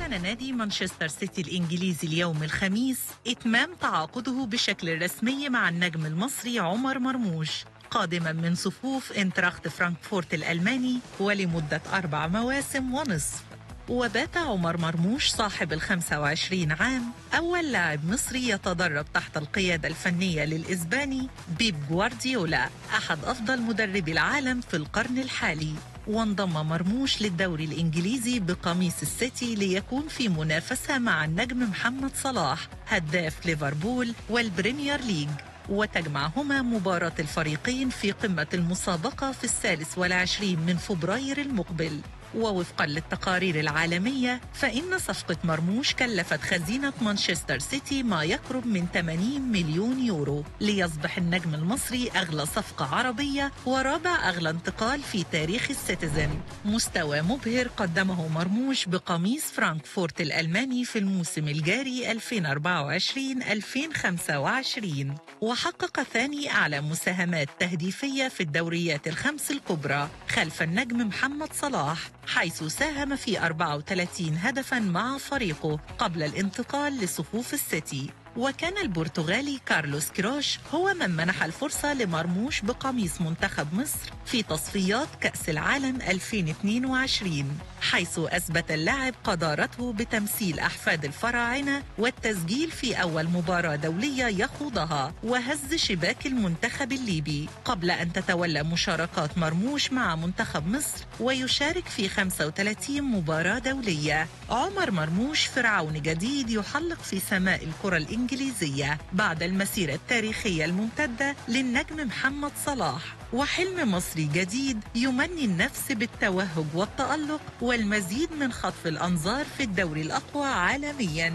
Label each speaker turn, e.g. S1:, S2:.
S1: أعلن نادي مانشستر سيتي الإنجليزي اليوم الخميس إتمام تعاقده بشكل رسمي مع النجم المصري عمر مرموش، قادما من صفوف انتراخت فرانكفورت الألماني ولمدة 4 مواسم ونصف. وبات عمر مرموش صاحب 25 عام أول لاعب مصري يتدرب تحت القيادة الفنية للإسباني بيب جوارديولا، أحد أفضل مدربي العالم في القرن الحالي. وانضم مرموش للدوري الإنجليزي بقميص السيتي ليكون في منافسة مع النجم محمد صلاح هداف ليفربول والبريمير ليج، وتجمعهما مباراة الفريقين في قمة المسابقة في 23 من فبراير المقبل. ووفقا للتقارير العالمية فإن صفقة مرموش كلفت خزينة مانشستر سيتي ما يقرب من 80 مليون يورو، ليصبح النجم المصري أغلى صفقة عربية ورابع أغلى انتقال في تاريخ السيتيزن. مستوى مبهر قدمه مرموش بقميص فرانكفورت الألماني في الموسم الجاري 2024-2025، وحقق ثاني أعلى مساهمات تهديفية في الدوريات الخمس الكبرى خلف النجم محمد صلاح، حيث ساهم في 34 هدفاً مع فريقه قبل الانتقال لصفوف السيتي. وكان البرتغالي كارلوس كيروش هو من منح الفرصة لمرموش بقميص منتخب مصر في تصفيات كأس العالم 2022، حيث أثبت اللاعب قدارته بتمثيل أحفاد الفراعنة والتسجيل في أول مباراة دولية يخوضها وهز شباك المنتخب الليبي، قبل أن تتولى مشاركات مرموش مع منتخب مصر ويشارك في 35 مباراة دولية. عمر مرموش فرعون جديد يحلق في سماء الكرة الإنجليزية بعد المسيرة التاريخية الممتدة للنجم محمد صلاح، وحلم مصري جديد يمني النفس بالتوهج والتألق والمزيد من خطف الأنظار في الدوري الأقوى عالمياً.